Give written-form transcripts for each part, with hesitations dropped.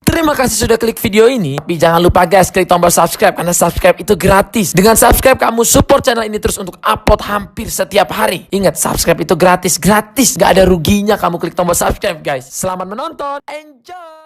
Terima kasih sudah klik video ini. Tapi jangan lupa guys, klik tombol subscribe karena subscribe itu gratis. Dengan subscribe kamu support channel ini terus untuk upload hampir setiap hari. Ingat, subscribe itu gratis, gratis. Gak ada ruginya kamu klik tombol subscribe guys. Selamat menonton, enjoy.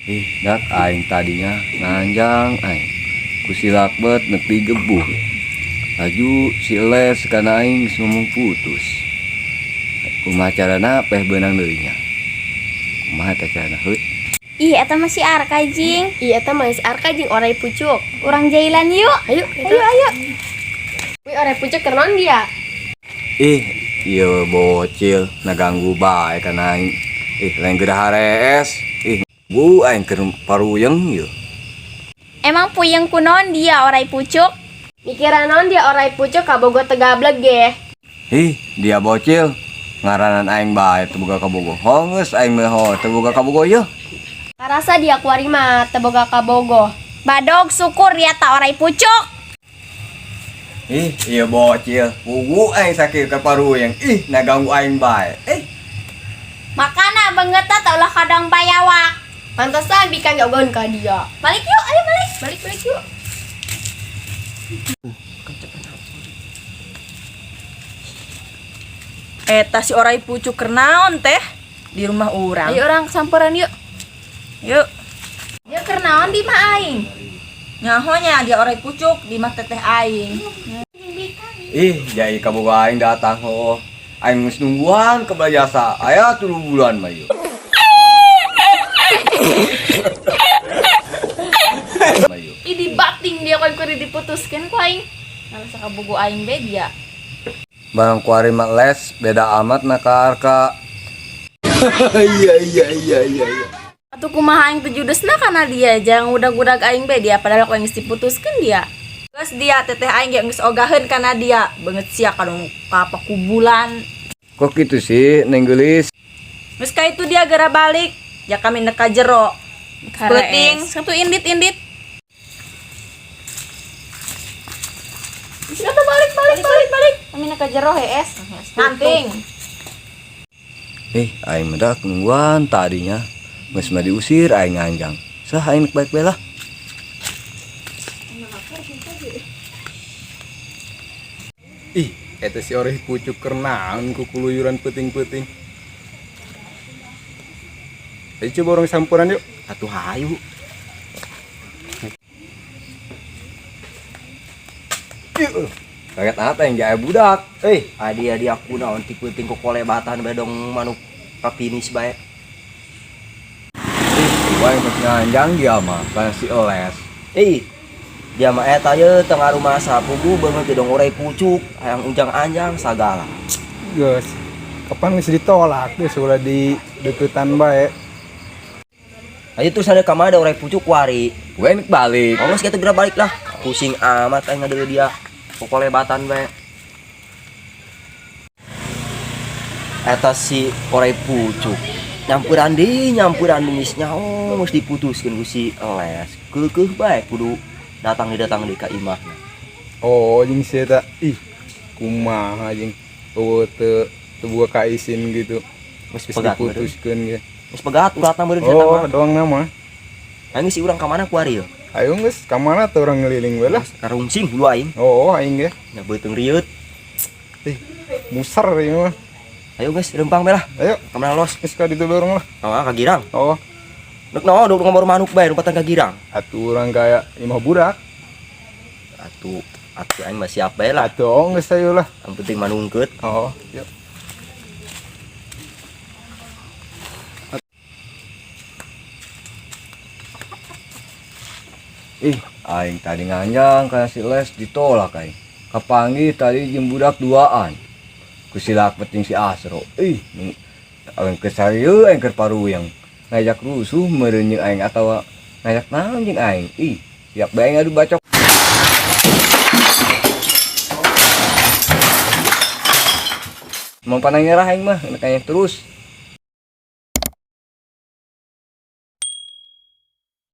Ih, dak aing tadinya nganjang aing. Ku si Lakbet nek digebuh. Laju si Les kana aing geus ngomong putus. Kumaha carana peh beunang deui nya? Kumaha teh carana heuy? Ih, eta mah si Arka jing. Iya, eta mah si Arka jeung orai pucuk. Urang jailan yuk. Ayo, Ayo, ayo. Wih, orai pucuk keur naon dia? Ih, ieu bocil ngaganggu bae kana aing. Ih, lain geura harees. Ih, bu aing keur paruyeng ieu. Emang puyeng kunaon dia orai pucuk? Mikiran naon dia orai pucuk kabogoh teu gableg ge. Ih, dia bocil ngaranan aing bae teu boga kabogoh. Hongeus aing mah ho teu boga kabogoh ieu. Karasa dia kuari mah teu boga kabogoh. Badog syukur dia tak orai pucuk. Ih, iya bocil. Pugu aing sakit ke paruyeng. Ih, ngaganggu aing bae. Eh, Makana banget tak ulah kadang bayawak. Pantesan bikan gak ka dia. Balik yuk, ayo balik. Balik balik yuk. Eta si orai pucuk keur naon teh di rumah urang. Ayo orang samperan yuk. Yuk. Dia keur naon di mah aing? Nyaho nya dia orai pucuk di mah teteh aing. Ih, jai kabogoh aing datang ho. Aing geus nungguan ke jasa. Aya 3 bulan mah ieu. Mah ieu. Ih, dibating dia kan kuari diputuskeun ku aing. Ngarasa kabogoh aing be dia. Barang kuari mah les beda amat na ka Arka. Iya iya iya iya iya. Atuh kumaha aing teu judesna kana dia, jangan udag-udag aing be dia padahal ku aing geus diputuskeun dia. Geus dia teteh aing ge geus ogaheun kana dia. Beungeut sia kadang ka pakubulan. Kok gitu sih, Neng Geulis? Geus ka itu dia geura balik. Ya kami nek ka jero. Peuting. Satu indit-indit. Atuh balik balik balik balik. Kami nek ka jero hees. Nanting. Ih, aing mah dak nungguan tadinya. Geus mah diusir aing nganjang. Sah aing nek baik bae lah. Ih, eta si oreh pucuk keur naon ku kuluyuran peuting-peuting. Ayo coba orang sampuran yuk. Atuh hayu. Kaget amat aing ge aya budak. Eh, adi-adi aku naon ti peuting kokolebatan bae dong manuk kapinis bae. Ih, aing geus nganjang dia mah kana si Les. Eh, dia mah eta ye tengah rumah sapugu beungeut gedong orai pucuk, hayang ujang-anjang sagala. Geus. Kapan geus ditolak geus ulah di deketan bae. Ayo terus ada ka mana ada orai pucuk wari. Gue nek balik. Oh, geus kitu geura balik lah. Pusing amat aing ngadeuleu dia. Kokolebatan bae. Eta si orai pucuk. Nyampuran deui, nyampuran geus nyaho geus diputuskeun ku si Les. Keukeuh bae kudu datang deui datang deui ka imahna. Oh, jeung si eta. Ih, kumaha jeung eueuh teu boga kaisin gitu. Geus Geus pegat meureun. diputuskeun ge. Geus pegat uratna meureun si eta Oh, mah. doang nama. Aing si urang ka mana ku ari yeuh? Ayo geus ka mana teh urang ngeliling we lah. Karungsing hulu aing. Oh, aing ge. Nya beuteung rieut. Ih, muser ieu mah. Ayo geus lempang bae lah. Ayo, Ka mana los? geus ka ditu bae urang lah. Ka ka girang. Oh, Dek naon duk ngomor manuk bae rumpatan ka girang. atuh urang kaya imah budak. Atuh atuh aing mah siap bae lah. Atuh geus ayo lah. Yang penting manungkeut. Oh, yuk. Ih, aing tadi nganjang kana si Les ditolak aing. Kapanggih tadi jeung budak duaan. Ku si Lakbet jeung si Asro. Ih, aing keur sarieu, aing keur paruyang. Ngajak rusuh meureun jeung aing atawa ngajak naon jeung aing. Ih, siap bae ngadu bacok. Mau panang nyerah aing mah, kayaknya terus.